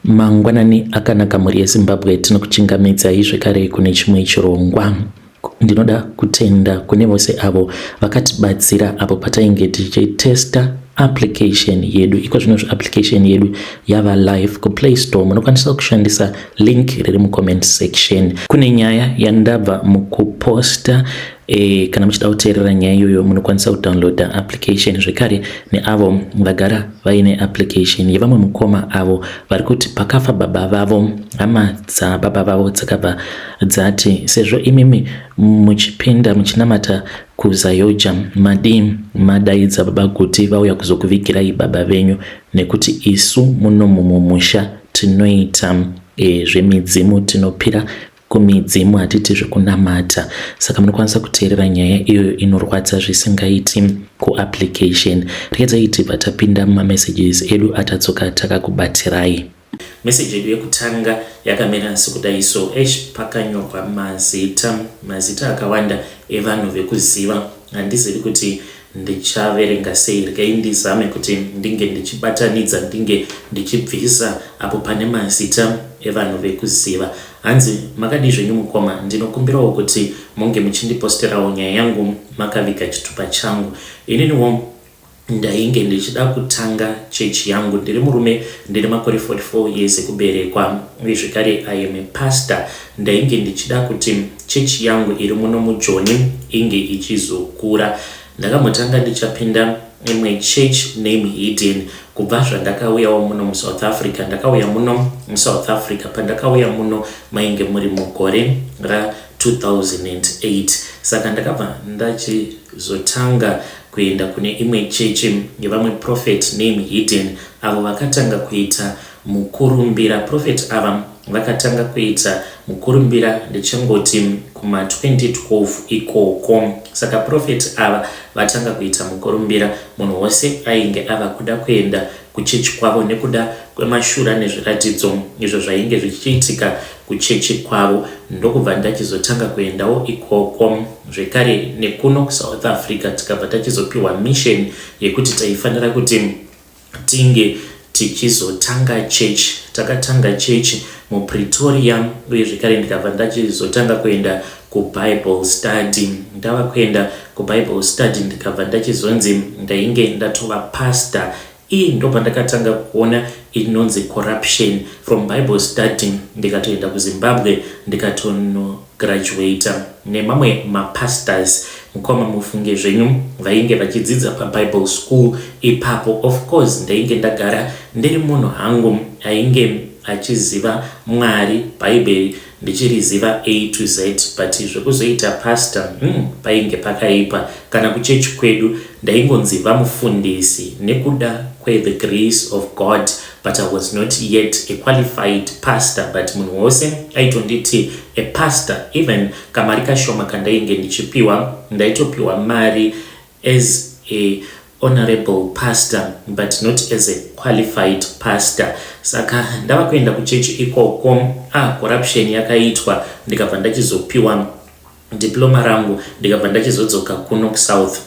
Mangwanani akanaka mhuri yeZimbabwe, tinokuchingamidzai zvekare kune chimwe chirongwa. Ndinoda kutenda kune vose avo vakatibatsira apo patainge tichitesta application yedu. Iko zvino application yedu yava live kuPlay Store, munokwanisa kushandisa link riri mucomment section. Kune nyaya yandabva mukuposta. Kana muchida kuteerera nyaya iyoyo munokwanisa kudownloada application zvekare neavo vagara vaine application yevamwe mukoma avo vari kuti pakafa baba vavo, hama dzababa vavo dzakabva dzati sezvo imimi muchipinda muchinamata kuZAOGA, madii madaidza baba Guti vauya kuzokuvigirai baba venyu, nekuti isu muno mumumusha tinoita zvemidzimu, tinopira kumidzimu, hatiti zvekunamata. Saka munokwanisa kuteerera nyaya iyoyo inorwadza zvisingaiti kuapplication. Regedzai tibva tapinda mumamessages edu atadzoka takakubatirai. Meseji yedu yekutanga yakamira sekudai so. Eish, pakanyorwa mazita, mazita akawanda evanhu vekuziva. Handizivi kuti ndichaverenga sei. Regai ndizame kuti ndinge ndichibatanidza, ndinge ndichibvisa apo pane mazita evanhu vekuziva. Hanzi, makadii zvenyu mukoma, ndinokumbirawo kuti munge muchindiposterawo nyaya yangu makaviga chitupa changu. Ininiwo ndainge ndichida kutanga chechi yangu. Ndiri murume, ndine makore 44 years ekuberekwa, uye zvekare I am a pastor. Ndainge ndichida kuti chechi yangu iri muno muJoni inge ichizokura. Ndakambotanga ndichapinda imwe church name Hidden kubva zvandakauyawo muno muSouth Africa. Ndakauya muno muSouth Africa, pandakauya muno mainge muri mugore ra2008. Saka ndakabva ndachizotanga kuenda kune imwe chechi yevamwe prophet name Hidden, avo vakatanga kuita mukurumbira. Prophet ava vakatanga kuita mukurumbira ndichingoti kuma 2012 ikoko. Saka prophet ava vatanga kuita mukurumbira, munhu wose ainge ava kuda kuenda kuchechi kwavo nekuda kwemashura nezviratidzo izvo zvainge zvichiitika kuchechi kwavo. Ndokubva ndachizotanga kuendawo ikoko zvekare nekuno kuSouth Africa. Tikabva tachizopiwa mission yekuti taifanira kuti tinge tichizotanga chechi. Takatanga chechi muPretoria, uye zvekare ndikabva ndachizotanga kuenda kuBible study. Ndava kuenda kuBible study, ndikabva ndachizonzi ndainge ndatova pastor. Ii, ndopandakatanga kuona inonzi corruption. From Bible study ndikatoenda kuZimbabwe, ndikatonograduata nemamwe mapastors. Mukoma, mufunge zvenyu, vainge vachidzidza paBible school ipapo. Of course ndainge ndagara ndiri munhu hangu ainge achiziva Mwari, Bhaibheri ndichiriziva A to Z, but zvekuzoita pastor, painge pakaipa. Kana kuchechi kwedu ndaingonzi vamufundisi nekuda kwe the grace of God, but I was not yet a qualified pastor, but munhu wose aitonditi a pastor. Even kamari kashoma kandainge ndichipiwa, ndaitopiwa mari as a honorable pastor but not as a qualified pastor. Saka ndava kuenda kuchechi ikoko, corruption yakaitwa, ndikabva ndachizopiwa diploma rangu, ndikabva ndachizodzoka kuno kuSouth.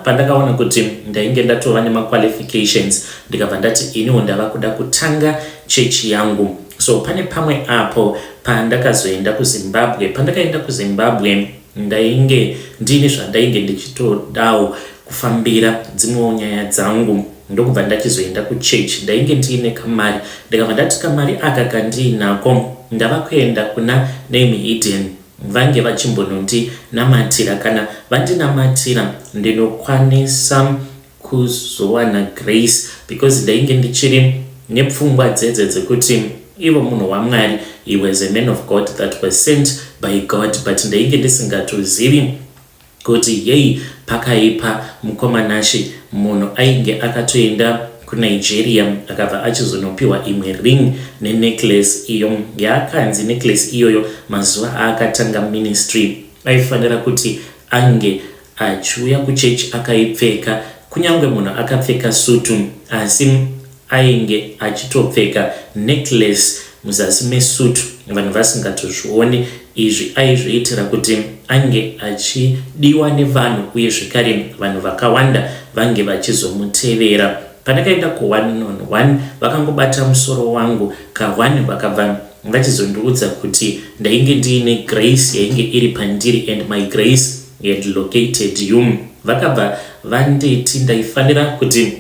Pandakaona kuti ndainge ndatova nemaqualifications, ndikabva ndati iniwo ndava kuda kutanga chechi yangu. So pane pamwe apo pandakazoenda kuZimbabwe. Pandakaenda kuZimbabwe, ndainge ndini zvandainge ndichitodawo kufambira dzimwewo nyaya dzangu, ndokubva ndachizoenda kuchechi. Ndainge ndiine kamari, ndikabva ndati kamari aka kandiinako, ndava kuenda kuna name Hidden, vange vachimbonondinamatira. Kana vandinamatira, ndinokwanisa kuzowana grace, because ndainge ndichiri nepfungwa dzedze dzekuti ivo munhu waMwari, he was a man of God that was sent by God, but ndainge ndisingatozivi kuti yei pakaipa. Mukomanashe, munhu ainge akatoenda kuNigeria, akabva achizonopiwa imwe ring nenecklace iyo yaakanzi necklace iyoyo mazuva aakatanga ministry aifanira kuti ange achiuya kuchechi akaipfeka. Kunyange munhu akapfeka sutu, asi ainge achitopfeka necklace muzasi mesutu vanhu vasingatozvioni. Izvi aizviitira kuti ange achidiwa nevanhu, uye zvekare vanhu vakawanda vange vachizomutevera. Pandakaenda ku one on one vakangobata musoro wangu ka one vakabva vachizondiudza kuti ndainge ndiine grace yainge iri pandiri and my grace had located you. Vakabva vanditi ndaifanira kuti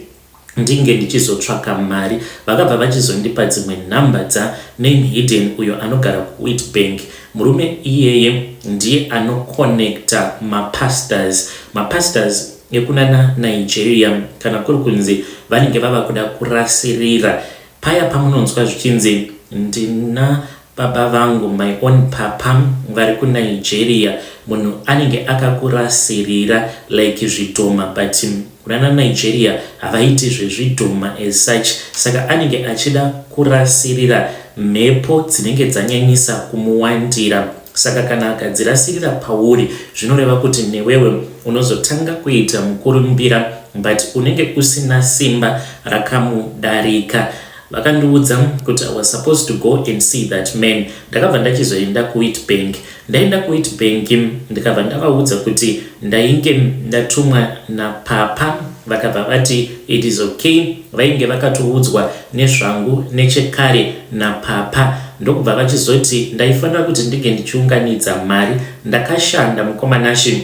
ndinge ndichizotsvaka mari. Vakabva vachizondipa dzimwe nhamba dza Name Hidden uyo anogara kuWitbank. Murume iyeye ndiye anoconnecta mapastors. Mapastors ekunana Nigeria kana kuri kunzi vanenge vava kuda kurasirira. Paya pamunonzwa zvichinzi ndina Baba vangu my own papa vari kuNigeria munhu anenge akakurasirira like zvidhoma but kunana Nigeria havaiti zvezvidhoma as such saka anenge achida kurasirira mhepo dzinenge dzanyanyisa kumuwandira saka kana akadzirasirira pauri zvinoreva kuti newewe unozotanga kuita mukurumbira but unenge usina simba rakamudarika. Vakandiudza kuti I was supposed to go and see that man. Ndakabva ndachizoenda kuWitbank. Ndaenda kuWitbank ndikabva ndavaudza kuti ndainge ndatumwa napapa vakabva vati it is okay. Vainge vakatoudzwa nezvangu nechekare napapa ndokubva vachizoti ndaifanira kuti ndinge ndichiunganidza mari. Ndakashanda mukoma Nashy.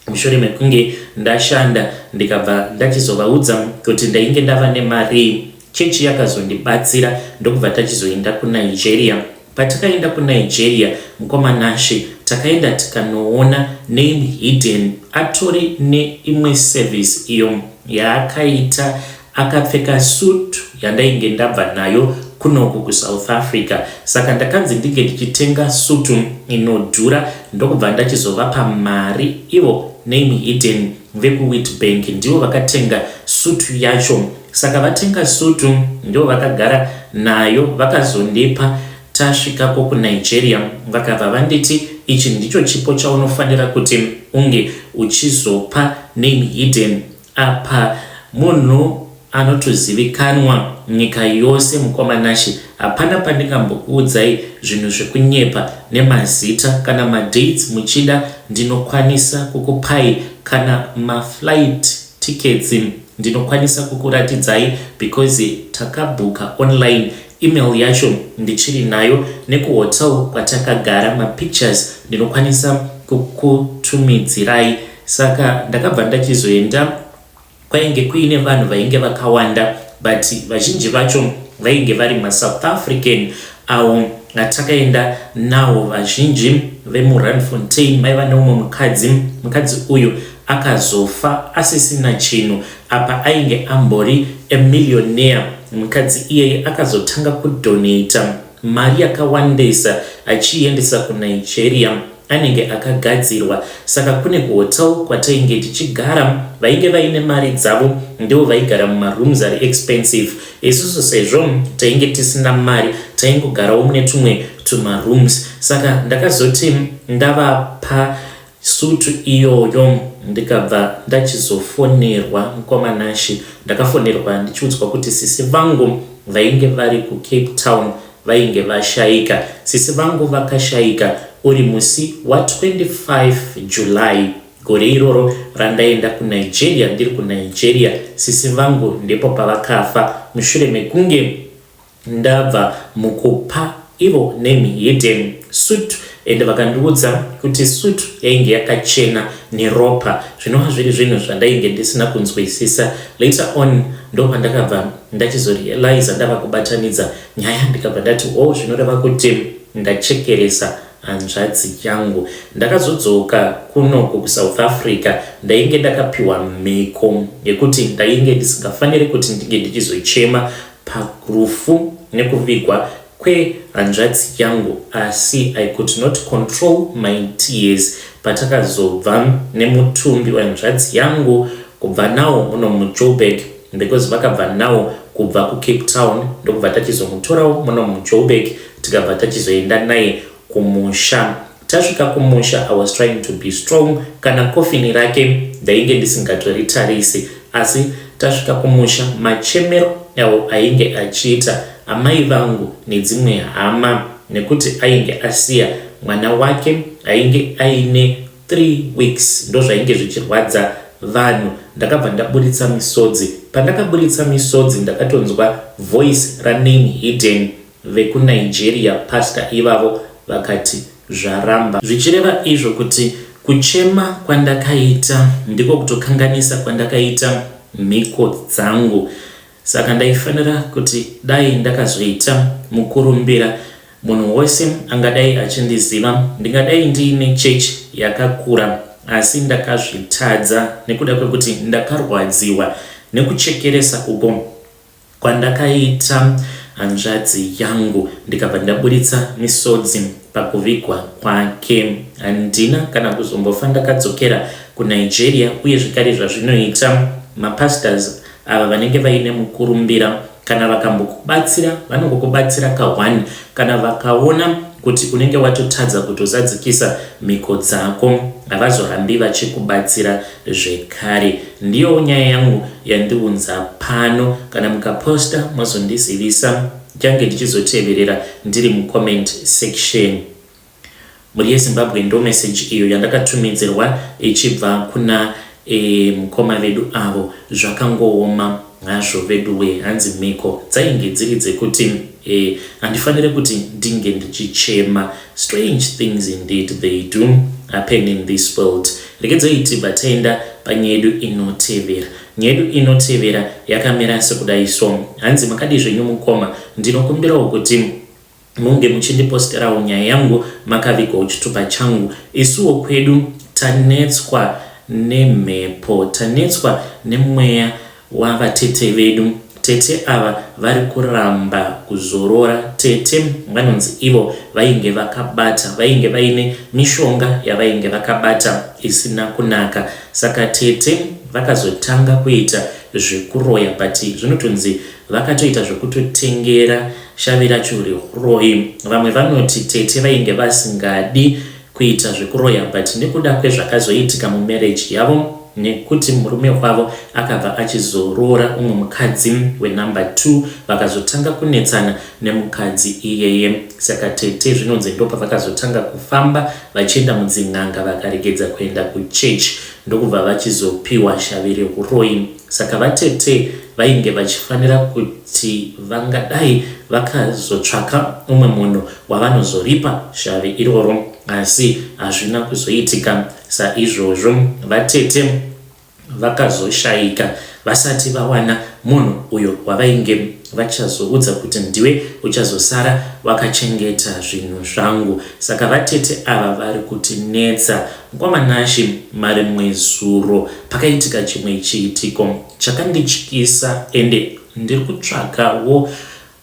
Mushure mekunge ndashanda ndikabva ndachizovaudza kuti ndainge ndava nemarii. Chechi yakazondibatsira ndokubva tachizoenda kuNigeria. Patakaenda kuNigeria mukoma Nashe takaenda tikanoona Name Hidden atori neimwe service iyo yaakaita Akapfeka suit yandainge ndabva nayo kunoku kuSouth Africa saka ndakanzi ndinge ndichitenga sutu inodhura ndokubva ndachizovapa mari ivo Name Hidden vekuWitbank ndivo vakatenga sutu yacho saka vatenga sutu ndivo vakagara nayo vakazondipa tasvikako kuNigeria vakabva vanditi ichi ndicho chipo chaunofanira kuti unge uchizopa Name Hidden Apa munhu anotozivikanwa nyika yose mukoma Nashe hapana pandingambokuudzai zvinhu zvekunyepa nemazita kana madates muchida ndinokwanisa kukupai kana maflight tickets ndinokwanisa kukuratidzai because takabhuka online email yacho ndichiri nayo nekuhotel kwatakagara mapictures ndinokwanisa kukutumidzirai Saka ndakabva ndachizoenda kwainge kuine vanhu vainge vakawanda but vazhinji vacho vainge vari maSouth African awo atakaenda nawo vazhinji vemuRandfontein maiva neumwe mukadzi mukadzi uyu akazofa asisina chinhu apa ainge ambori a millionaire mukadzi iyeye akazotanga kudonata mari yakawandisa achiiendesa kuNigeria anenge akagadzirwa saka kune kuhotel kwatainge tichigara vainge vaine mari dzavo ndivo vaigara mumarooms ari expensive isusu sezvo tainge tisina mari taingogarawo mune tumwe tumarooms saka ndakazoti ndavapa sutu iyoyo ndikabva ndachizofonerwa mukoma Nashy ndakafonerwa ndichiudzwa kuti sisi vangu vainge vari kuCape Town vainge vashaika. Sisi vangu vakashaika uri musi wa 25 July gore iroro randaenda kuNigeria. Ndiri kuNigeria sisi vangu ndipo pavakafa mushure mekunge ndabva mukupa ivo name hidden suit ende vakandiudza kuti suit yainge yakachena neropa zvinova zviri zvinhu zvandainge ndisina kunzwisisa. Later on ndopandakabva ndachizorealizer ndava kubatanidza nyaya ndikabva ndati oh zvinoreva kuti ndachekeresa hanzvadzi yangu. Ndakazodzoka kunoku kuSouth Africa ndainge ndakapiwa mhiko yekuti ndainge ndisingafanire kuti ndinge ndichizochema parufu nekuvigwa kwehanzvadzi yangu asi I could not control my tears patakazobva nemutumbi wehanzvadzi yangu kubva nawo muno muJoburg because vakabva nawo kubva kuCape Town ndokubva tachizomutorawo muno muJoburg tikabva tachizoenda naye kumusha. Tasvika kumusha I was trying to be strong kana coffin rake ndainge ndisingatoritarisi asi tasvika kumusha machemero awo ainge achiita amai vangu nedzimwe hama nekuti ainge asiya mwana wake ainge aine 3 weeks ndozvainge zvichirwadza. vanhu ndakabva ndaburitsa misodzi. Pandakaburitsa misodzi ndakatonzwa voice raName Hidden vekuNigeria pastor ivavo vakati zvaramba. Zvichireva izvo kuti kuchema kwandakaita ndiko kutokanganisa kwandakaita mhiko dzangu. Saka ndaifanira kuti dai ndakazoita mukurumbira munhu wose angadai achindiziva ndingadai ndiine church yakakura asi ndakazvitadza nekuda kwekuti ndakarwadziwa nekuchekeresa uko kwandakaita hanzvadzi yangu ndikabva ndaburitsa misodzi pakuvigwa kwake. Handina kana kuzombofa ndakadzokera kuNigeria uye zvekare zvazvinoita mapastors ava vanenge vaine mukurumbira kana vakambokubatsira vanongokubatsira kahwani kana vakaona kuti unenge watotadza kutozadzikisa mhiko dzako havazorambi vachikubatsira zvekare. Ndiyowo nyaya yangu yandiunza pano kana mukaposta mozondizivisa ndichange ndichizoteverera ndiri mucomment section. Mhuri yeZimbabwe ndo message iyo yandakatumidzirwa ichibva kuna e, mukoma vedu avo zvakangooma hazvo veduwe hanzi mhiko dzainge dziri dzekuti e, handifanire kuti ndinge ndichichema strange things indeed they do happen in this world regedzai tibva taenda panyaya yedu inotevera nyaya yedu inotevera yakamira sekudai so hanzi makadii zvenyu mukoma ndinokumbirawo kuti Munge muchindiposterawo nyaya yangu makavigwawo chitupa changu. Isuwo kwedu tanetswa nemhepo, tanetswa nemweya wavatete vedu. Tete ava vari kuramba kuzorora. Tete vanonzi ivo vainge vakabata, vainge vaine mishonga yavainge vakabata isina kunaka. Saka tete vakazotanga kuita zvekuroya but zvinotonzi Vakatoita zvekutotengera shavi racho rehuroyi. Vamwe vanoti tete vainge vasingadi kuita zvekuroya but nekuda kwezvakazoitika mumarriage yavo nekuti murume wavo akabva achizoroora umwe mukadzi wenumber two vakazotanga kunetsana nemukadzi iyeye. Saka tete zvinonzi ndopavakazotanga kufamba vachienda mudzin'anga vakaregedza kuenda kuchurch ndokubva vachizopiwa shavi rehuroyi. Saka vatete vainge vachifanira kuti vangadai vakazotsvaka umwe munhu wavanozoripa shavi iroro asi hazvina kuzoitika saizvozvo. Vatete vakazoshaika vasati vawana munhu uyo wavainge vachazoudza kuti ndiwe uchazosara wakachengeta zvinhu zvangu. Saka vatete ava vari kutinetsa. Mukoma Nashy marimwe zuro pakaitika chimwe chiitiko chakandityisa ende ndiri kutsvakawo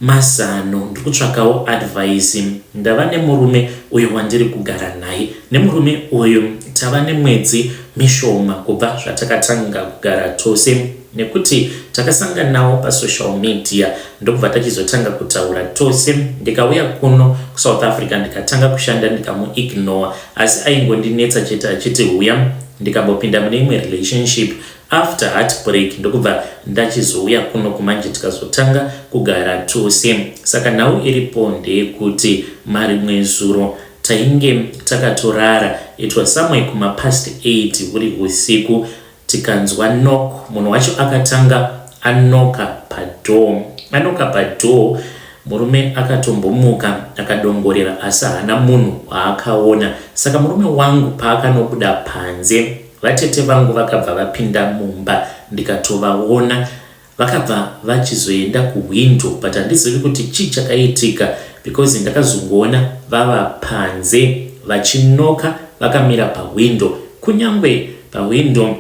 mazano ndiri kutsvakawo advice. Ndava nemurume uyo wandiri kugara naye. Nemurume uyu tava nemwedzi mishoma kubva zvatakatanga kugara tose nekuti takasanganawo pasocial media ndokubva tachizotanga kutaura tose ndikauya kuno kuSouth Africa ndikatanga kushanda ndikamuignore asi aingondinetsa chete achiti huya ndikambopinda mune imwe relationship after heartbreak ndokubva ndachizouya kuno kumanje tikazotanga kugara tose saka nhau iripo ndeyekuti marimwe zuro tainge takatorara it was somewhere kuma past 8 huri usiku Tikanzwa knock munhu wacho akatanga anoka padoor. Anoka padoor murume akatombomuka akadongorera asi haana munhu waakaona. Saka murume wangu paakanobuda panze vatete vangu vakabva vapinda mumba ndikatovaona. Vakabva vachizoenda kuhwindo but handizivi kuti chii chakaitika because ndakazongoona vava panze vachinoka vakamira pahwindo. Kunyangwe pahwindo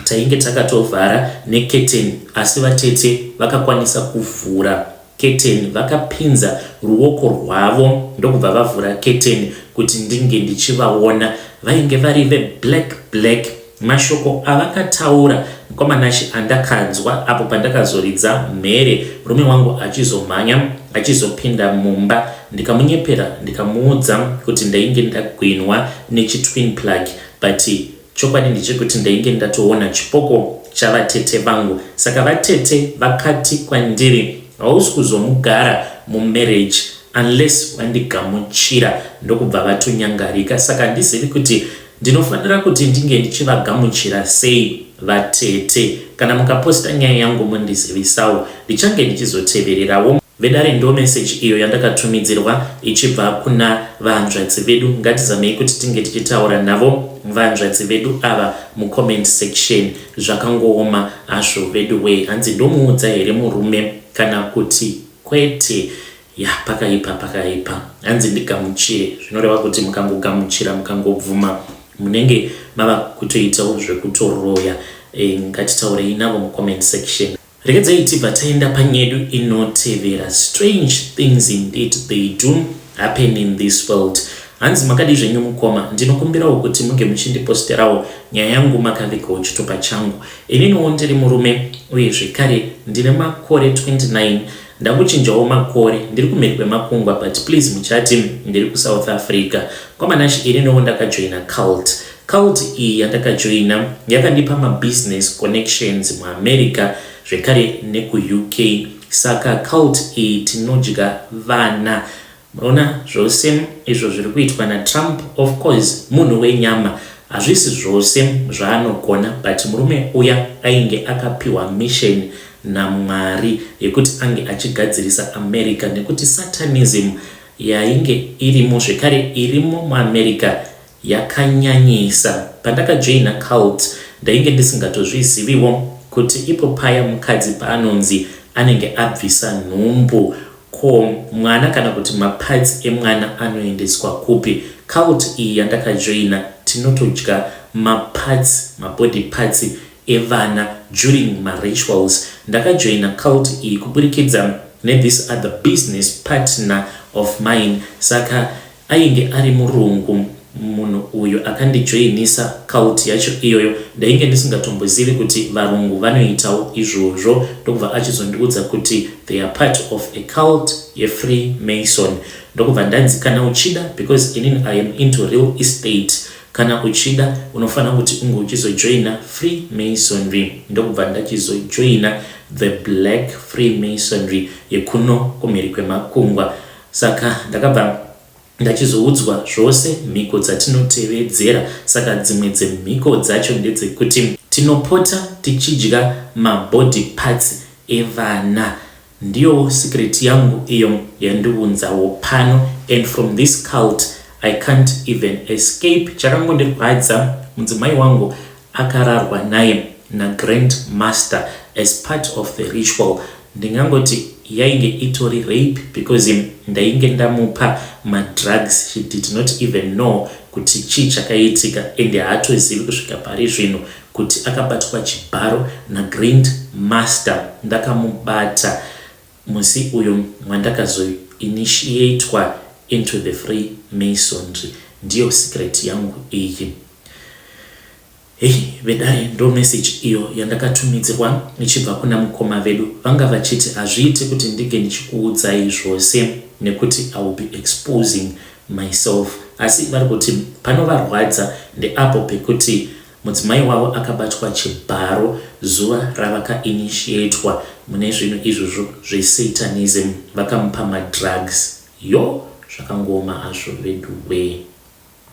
tainge takatovhara neketeni asi vatete vakakwanisa kuvhura keteni vakapinza ruoko rwavo ndokubva vavhura keteni kuti ndinge ndichivaona. Vainge vari veblack black Mashoko avakataura mukoma Nashy andakanzwa apo pandakazoridza mhere murume wangu achizomhanya achizopinda mumba ndikamunyepera ndikamuudza kuti ndainge ndagwinwa nechitwin plug but chokwadi ndechekuti ndainge ndatoona chipoko chavatete vangu saka vatete vakati kwandiri hausi kuzomugara mumarriage unless wandigamuchira ndokubva vatonyangarika saka handizivi kuti. Ndinofanira kuti ndinge ndichivagamuchira sei vatete? Kana mukaposta nyaya yangu mondizivisawo, ndichange ndichizotevererawo. Vedare ndo message iyo yandakatumidzirwa ichibva kuna vahanzvadzi vedu. Ngatizamei kuti tinge tichitaura navo vahanzvadzi vedu ava mucomment section. Zvakangooma hazvo veduwee. Hanzi ndomuudza here murume kana kuti kwete? Ya pakaipa pakaipa. Hanzi ndigamuchire zvinoreva kuti mukangogamuchira mukangobvuma munenge mava kutoitawo zvekutoroya. E, ngatitaurei navo mucomment section. Regedzai tibva taenda panyedu inotevera. Strange things indeed they do happen in this world. Hanzi makadii zvenyu mukoma, ndinokumbirawo kuti muge muchindiposterawo nyaya yangu makavigawo chitupa changu. Ininiwo ndiri murume uye zvekare ndine makore 29 ndakuchinjawo makore ndiri kumhiri kwemakungwa but please muchati ndiri kuSouth Africa. Kwamanashe ininiwo ndakajoina cult. Cult iyi yandakajoina yakandipa mabusiness connections muAmerica zvekare nekuUK. Saka cult iyi tinodya vana. Munoona zvose izvo zviri kuitwa naTrump of course munhu wenyama hazvisi zvose zvaanogona but murume uya ainge akapiwa mission naMwari yekuti ange achigadzirisa America nekuti satanism yainge irimo zvekare irimo muAmerica yakanyanyisa. Pandakajoina cult ndainge ndisingatozviziviwo kuti ipo paya mukadzi paanonzi anenge abvisa nhumbu ko mwana kana kuti maparts emwana anoendeswa kupi. Cult iyi yandakajoina tinotodya maparts, mabody parts evana during marituals. Ndakajoina cult iyi kuburikidza nethis other business partner of mine saka Ainge ari murungu munhu uyu akandijoinisa cult yacho iyoyo. Ndainge ndisingatombozivi kuti varungu vanoitawo izvozvo ndokubva achizondiudza kuti they are part of a cult yefree mason. Ndokubva ndanzi kana uchida because inini I am into real estate kana uchida unofanira kuti unge uchizojoina free masonry. Ndokubva ndachizojoina the black free masonry yekuno kumhiri kwemakungwa. Saka ndakabva ndachizoudzwa zvose mhiko dzatinotevedzera. Saka dzimwe dzemhiko dzacho ndedzekuti tinopota tichidya mabody parts evana. Ndiyowo secret yangu iyo yandiunzawo pano and from this cult I can't even escape. Chakangondirwadza mudzimai wangu akararwa naye naGrand Master as part of the ritual. Ndingangoti yainge itori rape because ndainge ndamupa madrugs she did not even know kuti chii chakaitika ende haatozivi kusvika pari zvino kuti akabatwa chibharo naGrand Master. Ndakamubata musi uyo mwandakazoinitiatwa into the free masonry. Ndiyo secret yangu iyi. Hey vedare ndo message iyo yandakatumidzirwa ichibva kuna mukoma vedu vanga vachiti hazviite kuti ndinge ndichikuudzai zvose nekuti I will be exposing myself asi vari kuti panovarwadza ndeapo pekuti mudzimai wavo akabatwa chibharo zuva ravaka initiatwa mune zvinhu izvozvo zvesatanism vakamupa madrugs Yoo zvakangooma hazvo veduwee.